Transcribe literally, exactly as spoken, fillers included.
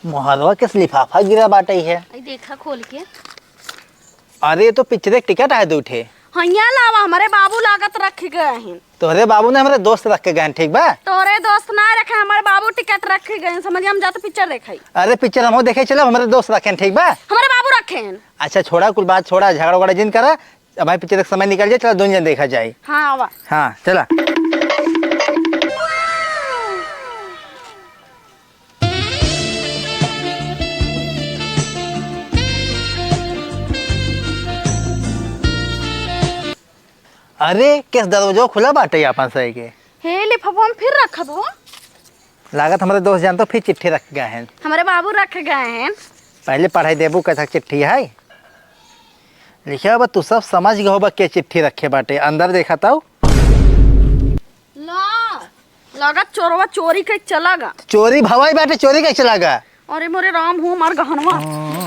मोहरवा किस लिफाफा गिरा बाटे है? आई देखा खोल के। अरे, ये तो पिक्चर के टिकट आए दू ठे। हइया लावा, हमरे बाबू लागत रख गए हैं। तोहरे बाबू ने हमरे दोस्त रख के गए हैं, ठीक बा? तोहरे दोस्त ना रखे, हमरे बाबू टिकट रख के गए हैं, समझ हम जाते पिक्चर देखे। अरे, पिक्चर हम देखे चलब, हमरे दोस्त रखे हैं, ठीक बा? हमरे बाबू रखे हैं। अच्छा, छोड़ा कुल बात, छोड़ा, झगड़ा वगड़ा जिन करा। अब भाई पिक्चर का समय निकल जाए, चला दोनों जन देखा जाए। हाँ, आवा। हाँ, चला। अरे, केस दरवाजा खुला बाटे आपन सही के? हे लिफाफा हम फिर रखत हो। लागत हमरे दोस्त जान तो फिर चिट्ठी रख गए हैं। हमरे बाबू रख गए हैं। पहले पढ़ाई देबू कैसा चिट्ठी है? लिखे बा, तू सब समझ गए होबा के चिट्ठी रखे बाटे। अंदर देखा ताऊ। ला, लागत चोरवा चोरी के चला गा। चोरी भवाई बाटे, चोरी के चला गा। अरे मोरे राम हो, हमार गहनवा।